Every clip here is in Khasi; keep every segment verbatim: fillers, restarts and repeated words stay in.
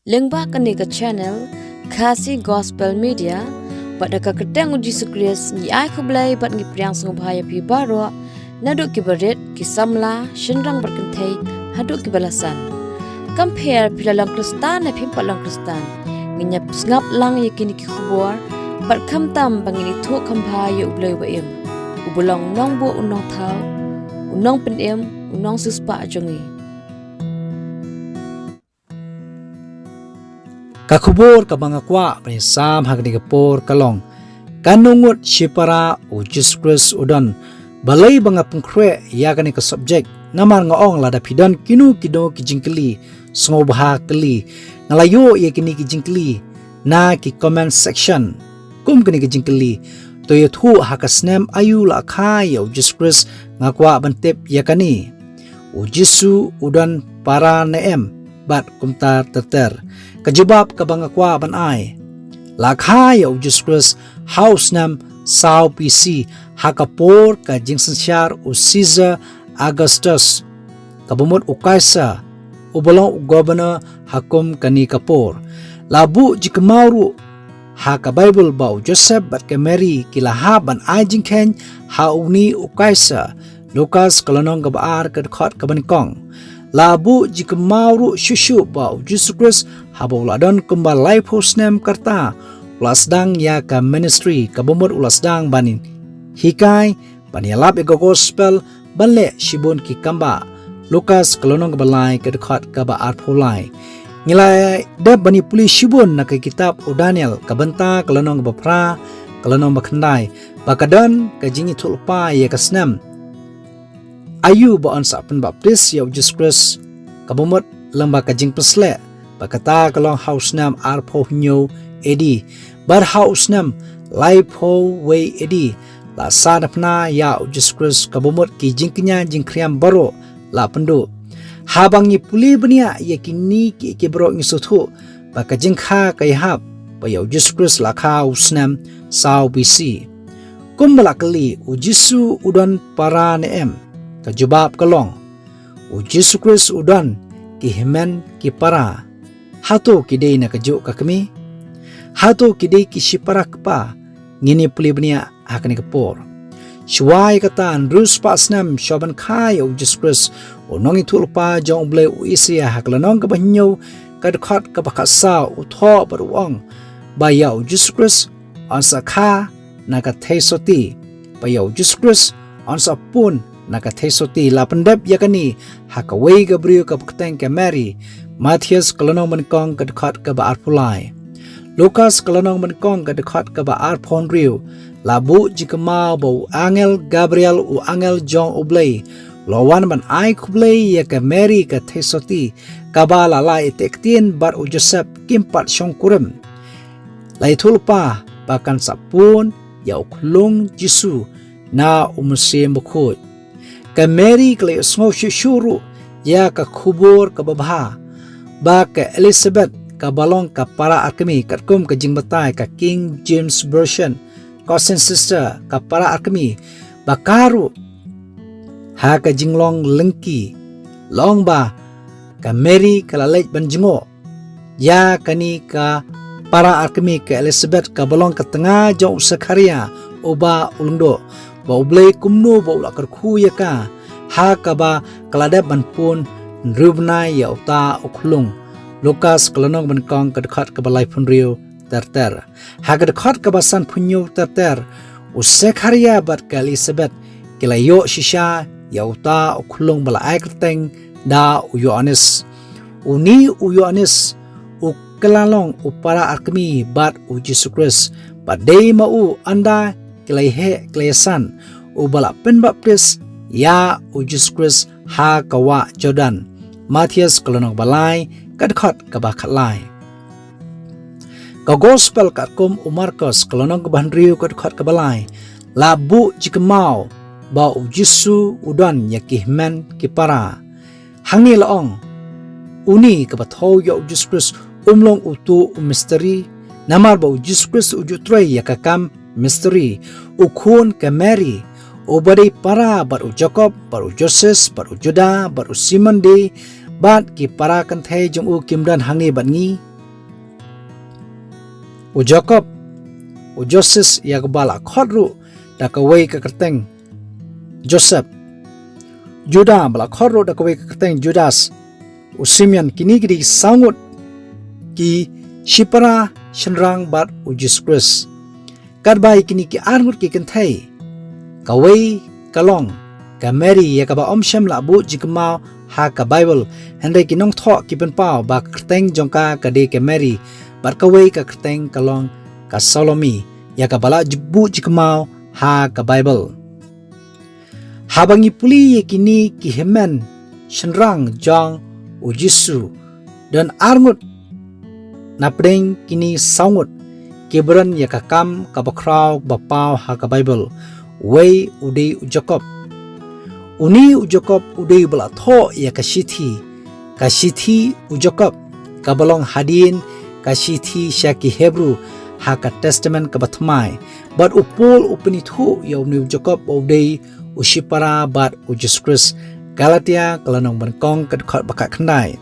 Lyngba kane ka channel Khasi Gospel Media, bad da ka kyrteng u Jisu Khrist ngi ai khublei bad ngi pdiang sngewbha ïa phi baroh, naduh ki barit, ki samla, shynrang bad kynthei, haduh ki ba la san. Kam pher phi la long Khristan ne phim pat long Khristan, ngin ïa sngap lang ïa kine ki khubor, bad khamtam ba ngin ïathuh kham bha ïa U Blei uba im, uba long Nongbuh, u Nongthaw, u Nongpynim, u Nongsiewspah jong ngi. Ka khubor kaba nga kwah ban ïasam ha kane ka por ka long, kan ngut shipara u Jisu Khrist u don. Balei ba nga pynkhreh ïa kane ka subject? Namar nga ong lada phi don kino kino ki jingkylli, sngewbha kylli. Nga la ïoh ïa kine ki jingkylli na ki comment section. Kum kane ki jingkylli: To ïathuh ha ka snem aïu la kha ïa u Jisu Khrist, nga kwah ban tip ïa kane. U Jisu u don para ne em, bad kumta ter ter. Ka jubab kaba nga kwah ban ai: La kha ïa u Jisu Khrist ha u snem saw B C, ha ka por ka jingsynshar u Caesar Augustus, kaba mut u Kaisar, uba long u governor ha kum kane ka por. La buh jingkynmaw ruh ha ka Baibl ba u Joseph bad ka Mary ki la hap ban ai jingkheiñ ha une u Kaisar. Lukas ka lynnong kaba ar ka dkhot kaba nyngkong. La buh jingkynmaw ruh shuh shuh ba u Jisu Khrist haba u la don kumba laiphew snem ka rta, u la sdang ïa ka ministry, kaba mut u la sdang ban hikai, ban ïalap ïa ka gospel, ban leh shibun ki kam bah. Lukas ka lynnong kaba lai ka dkhot kaba arphew lai. Ngi la dep ban ïa pule shibun na ka kitab u Daniel, ka bynta ka lynnong kaba phra, ka lynnong ba khyndai, ba ka don ka jingïathuhlypa ïa ka snem aïu ba yn sa pynbaptis ïa u Jisu Khrist, kaba mut lyngba ka jingpynsleh, ba kata ka long ha u snem arphew hynñiew A D, bad ha u snem laiphew wei A D la sah na phna ïa u Jisu Khrist, kaba mut ki jingkñia jingkhriam baroh la pynduh. Haba ngi pule bniah ïa kine ki, ki baroh ngi sngewthuh ba ka jingkha ka ïahap ba ïa u Jisu Khrist la kha u snem saw B C. Kumba la kylli, u Jisu u don para ne em? Ka jubab ka long, u Jisu Khrist u don ki hynmen ki para. Hato ki dei na kajuh ka kmie? Hato ki dei ki shipara kpa? Ngin ïa pule bniah ha kane ka por. Shuwa ïa kata, hynriew spah snem shuwa ban kha ïa u Jisu Khrist, u nongïathuhlypa jong U Blei u Isaïah ha ka lynnong kaba hynñiew ka dkhot kaba khatsaw u thoh bad u ong ba ïa u Jisu Khrist yn sa kha na ka theisotti, ba ïa u Jisu Khrist yn sa pun na ka theisotti. La pyndep ïa kane ha kawei ka briew kaba kyrteng ka Mary. Mathaios ka lynnong ba nyngkong ka dkhot kaba arphew lai. Lukas ka lynnong ba nyngkong ka dkhot kaba arphew hynriew. La buh jingkynmaw ba u angel Gabriel, u angel jong U Blei, u la wan ban ai khublei ïa ka Mary ka theisotti, kaba la lah ïateh ktien bad u Joseph kim pat shongkurim. La ïathuhlypa ba kan sa pun ïa u khyllung Jisu na u Mynsiem Bakhuid. Ka Mary ka la ïohsngew shuh shuh ruh ïa ka khubor kaba bha ba ka Elizabeth kaba long ka para arkmie, katkum ka jingbatai ka King James Version, cousin sister, ka para arkmie, ba ka ruh ha ka jinglong lyngkhi. La ong ba ka Mary ka la leit ban jngoh ïa kane ka para arkmie ka Elizabeth, kaba long ka tnga jong u Sekharia uba u lyngdoh, ba U Blei kumno ba u la kyrkhu ïa ka, ha kaba ka la dep ban pun hynriew bnai ïa uta u khyllung. Lukas ka lynnong ba nyngkong ka dkhot kaba laiphew hynriew ter ter. Ha ka dkhot kaba sanphew hynñiew ter ter, u Sekharia bad ka Elizabeth ki la ïoh shisha ïa uta u khyllung ba la ai kyrteng da u Ïoannis. Une u Ïoannis u kylla long u para arkmie bad u Jisu Khrist, bad dei ma u ynda ki la ïeheh ki la ïasan, uba la pynbaptis ïa u Jisu Khrist ha ka wah Jordan. Mathaios ka lynnong ba lai ka dkhot kaba khatlai. Ka gospel katkum u Markos ka lynnong kaba hynriew ka dkhot kaba lai, la buh jingkynmaw ba u Jisu u don ïa ki hynmen ki para. Hangne la ong, une kaba thew ïa u Jisu Khrist um long uto u misteri, namar ba u Jisu Khrist u ju trei ïa ka kam misteri. U khun ka Mary, uba dei para bad u Jakob, bad u Joses, bad u Juda, bad u Simon de, bad ki para kynthei jong u kim don hangne bad ngi? U Jakob, u Joses ïa kaba la khot ruh da kawei ka kyrteng Joseph, Judah ba la khot ruh da kawei ka kyrteng Judas, u Simeon, kine ki dei saw ngut ki shipara shynrang bad u Jisu Khrist. Katba ïa kine ki ar ngut ki kynthei, kawei ka long ka Mary ïa kaba ym shym la buh jingkynmaw ha ka Baibl, hynrei ki nongthoh ki pynpaw ba ka kyrteng jong ka ka dei ka Mary, bad kawei ka kyrteng ka long ka Salome, ïa kaba la buh jingkynmaw ha ka Baibl. Haba ngi pule ïa kine ki hynmen shynrang jong u Jisu, don ar ngut napdeng kine saw ngut kiba don ïa ka kam kaba khraw ba paw ha ka Baibl. Uwei u dei u Jakob. Une u Jakob u dei uba la thoh ïa ka shithi, ka shithi u Jakob, kaba long hadien ka shithi sha ki Hebru ha ka Testament kaba thymmai. Bad u Paul u pynithuh ïa une u Jakob ba u dei u shipara bad u Jisu Khrist. Galatia ka lynnong ba nyngkong ka dkhot ba khatkhyndai.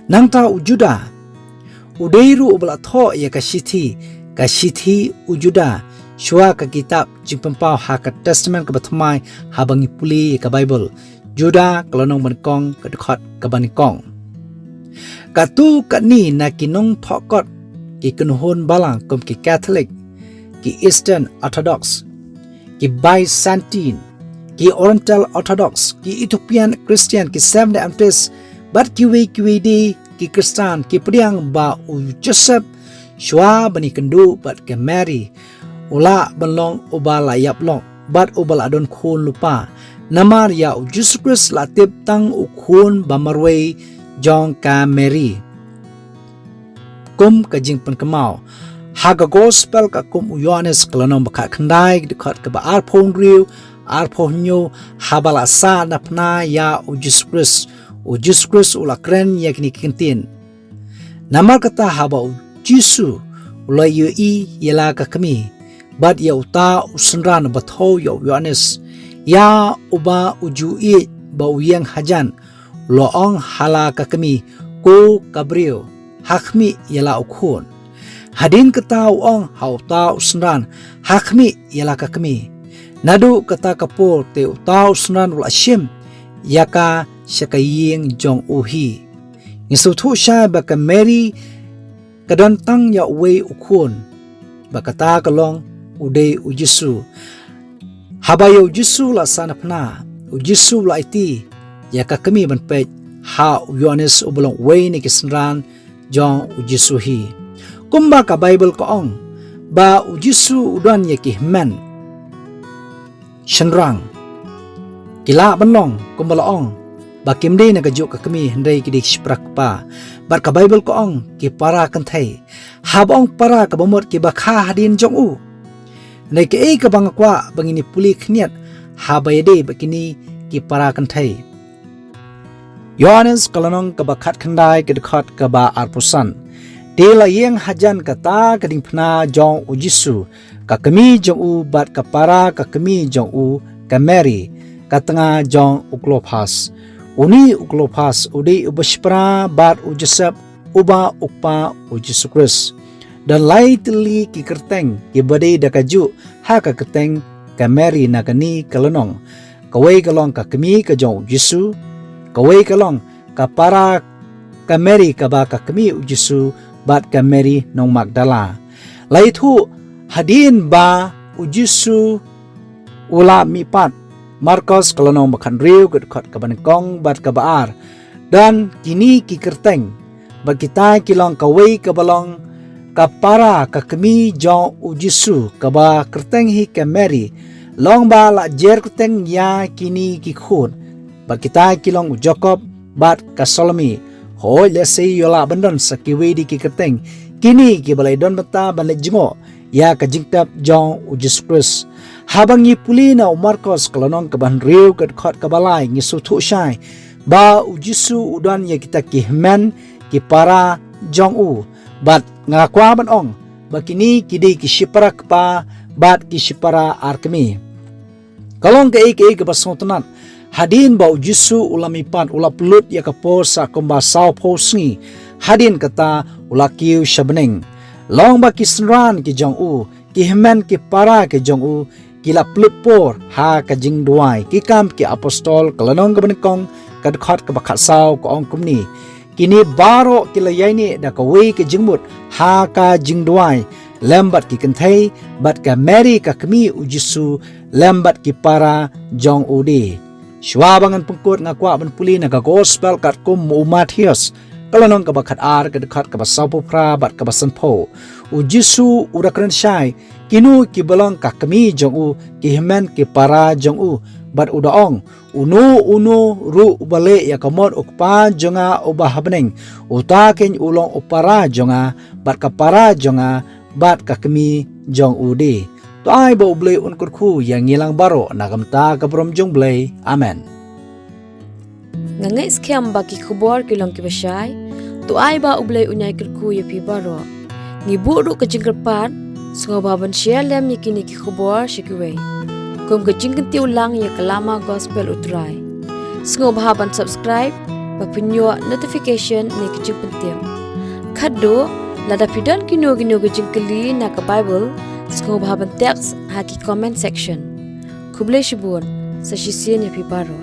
Nangta u Judah u dei ruh uba la thoh ïa ka shithi, ka shithi u Judah, shuwa ka kitab jingpynpaw ha ka Testament kaba thymmai haba ngi pule ïa ka Baibl. Judah ka lynnong ba nyngkong ka dkhot kaba nyngkong. Katto katne na ki nongthoh kot, ki kynhun balang kum ki Catholic, ki Eastern Orthodox, ki Byzantine, ki Oriental Orthodox, ki Ethiopian Christian, ki Seventh Day Adventist, bad kiwei kiwei de ki Khristan ki pdiang ba u Joseph, shuwa ban ïakynduh bad ka Mary, u lah ban long uba la ïap lok bad uba la don khun lypa. Namar ïa u Jisu Khrist la tip tang u khun ba marwei jong ka Mary. Kum ka jingpynkynmaw, ha ka Gospel katkum u Ïoannis ka lynnong ba khatkhyndai ka dkhot kaba arphew hynriew, arphew hynñiew, haba la sah na phna ïa u Jisu Khrist, u Jisu Khrist u la kren ïa kine ki kyntien. Namar kata haba u Jisu u la ïohi ïa la ka kmie, bad ïa uta u synran uba thew ïa u Ïoannis, ïa uba u ju ïeit ba u ïeng hajan, u la ong ha la ka kmie, ko ka briew, ha khmih ïa la u khun. Hadien kata u ong ha uta u synran, ha khmih ïa la ka kmie. Naduh kata ka por te uta u synran u la shim ïa ka sha ka ïing jong u hi. Ngi sngewthuh shai ba ka Mary ka don tang ïa uwei u khun, ba kata ka long u dei u Jisu. Haba ïa u Jisu la sah na phna, u Jisu u la aiti ïa ka kmie ban peit ha u Ïoannis uba long uwei na ki synran jong u Jisu hi. Kumba ka Baibl ka ong ba u Jisu u don ïa ki hynmen shynrang. Ki lah ban long kumba la ong ba kim dei na kajuh ka kmie hynrei ki dei ki shipara kpa. Bad ka Baibl ka ong ki para kynthei. Haba ong para kaba mut kiba kha hadien jong u. Hynrei kaei kaba nga kwah ba ngin ïa pule khyndiat haba ïadei bad kine ki para kynthei. Ïoannis ka lynnong kaba khatkhyndai ka dkhot kaba arphew san. Te la ïeng hajan kata ka diengphna jong u Jisu, ka kmie jong u bad ka para ka kmie jong u ka Mary, ka tnga jong u Klopas. Une u Klopas u dei uba shipara bad u Joseph uba u kpa u Jisu Khrist. Don lai tylli ki kyrteng kiba dei da kajuh ha ka kyrteng ka Mary na kane ka lynnong. Kawei ka long ka kmie ka jong u Jisu, kawei ka long ka para ka Mary kaba ka kmie u Jisu, bad ka Mary nong Magdala. La ïathuh hadien ba u Jisu u la mihpat, Markos ka lynnong ba khathynriew ka dkhot kaba nyngkong bad kaba ar. Don kine ki kyrteng, bad kita ki long kawei kaba long ka para ka kmie jong u Jisu kaba kyrteng hi ka Mary, long ba la jer kyrteng ïa kine ki khun. Bad kita ki long u Jakob bad ka Salome. Hooid lehse ïoh lah ban don sa kiwei de ki kyrteng kine kiba la ïadon bynta ban leit jngoh ïa ka jingtep jong u Jisu Khrist. Haba ngi pule na u Markos ka lynnong kaba hynriew ka dkhot kaba lai ngi sngewthuh shai ba u Jisu u don ïa kita ki hynmen ki para jong u. Bad nga kwah ban ong ba kine ki dei ki shipara kpa bad ki shipara ar kmie. Ka long kaei kaei kaba sngewtynnat. Hadien ba u Jisu u la mihpat u la pynlut ïa ka por sa kumba sawphew sngi. Hadien kata u la kiew sha bneng. Long ba ki synran ki jong u, ki hynmen ki para ki jong u, ki la pynlut por ha ka jingduwai. Ki Kam ki Apostol ka lynnong kaba nyngkong, ka dkhot kaba khatsaw ka ong kumne: Kine baroh ki la ïaineh da kawei ka jingmut ha ka jingduwai, lem bad ki kynthei, bad ka Mari ka kmie u Jisu, lem bad ki para jong u de. Shuwa ba ngan pynkut, nga kwah ban pule na ka Gospel katkum u Mathaios, ka lynnong kaba khatar, ka dkhot kaba sawphew phra bad kaba sanphew. U Jisu u da kren shai kino kiba long ka kmie jong u, ki hynmen ki para jong u, bad u da ong: Uno uno ruh uba leh ïa ka mon u Kpa jong nga uba ha bneng, uta keiñ u long u para jong nga, bad ka para jong nga, bad ka kmie jong u de. To ai ba U Blei un kyrkhu ïa ngi lang baroh na ka bynta ka burom jong U Blei. Amen. Nga ngeit skhem ba ki khubor ki long kiba shai. To ai ba U Blei un ïai kyrkhu ïa phi baroh. Ngi buh ruh ka jingkyrpad, sngewbha ban share lem ïa kine ki khubor sha kiwei, kum ka jingkyntiew lang ïa ka lama Gospel U Trai. Sngewbha ban subscribe ba phin ïoh notification ne ka jingpyntip. Khatduh, lada phi don kino kino ka jingkylli na ka Bible, sngewbha ban text ha ki comment section. Khublei shibun. Sa shisien ïa phi baroh.